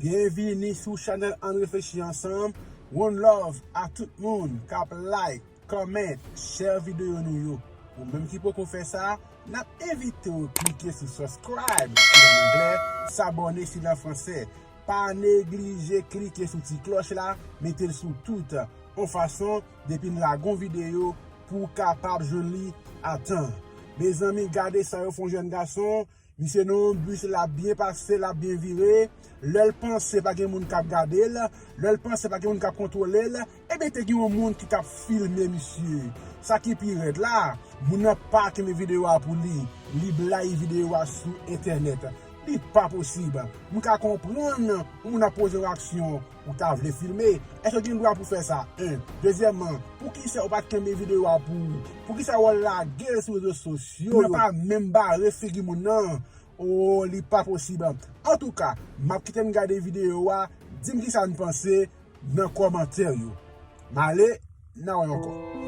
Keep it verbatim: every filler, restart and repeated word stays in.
Byenvini sou chanèl Ann Reflechi Ansanm. One love a tout moun k ap like, comment, share videyo nou yo. Ou menm ki poko fè sa, n ap envite w klike sou subscribe si l an anglè, s'abonner si l an fransè. Pa neglije klike sou ti klòch la, mete l sou tout, yon fason depi n lage yon videyo pou w kapab jwenn li a tan. Mezanmi, gade sa yo fè yon jèn gason. Misye nan yon bis, l ap byen pase, l ap byen vire. Lè l panse pa gen moun k ap gade l, lè l panse pa gen moun k ap kontwole l, ebyen te gen yon moun ki t ap filme misye. Sa ki pi rèd la, moun nan pa kenbe videyo a pou li, li blayi videyo a sou entènèt. Li pa posib. M ka konprann yon moun ap poze yon aksyon, ou ta vle filme, èske w gen dwa pou fè sa? En. Dezyèmman, poukisa ou pa t kenbe videyo a pou ou? Poukisa w al lage l sou rezo sosyo yo? Ou pa menm bare figi moun nan. O, li pa posib. Antouka, m ap kite n gade videyo a, di m kisa n panse nan kòmantè yo. M ale, n a wè ankò.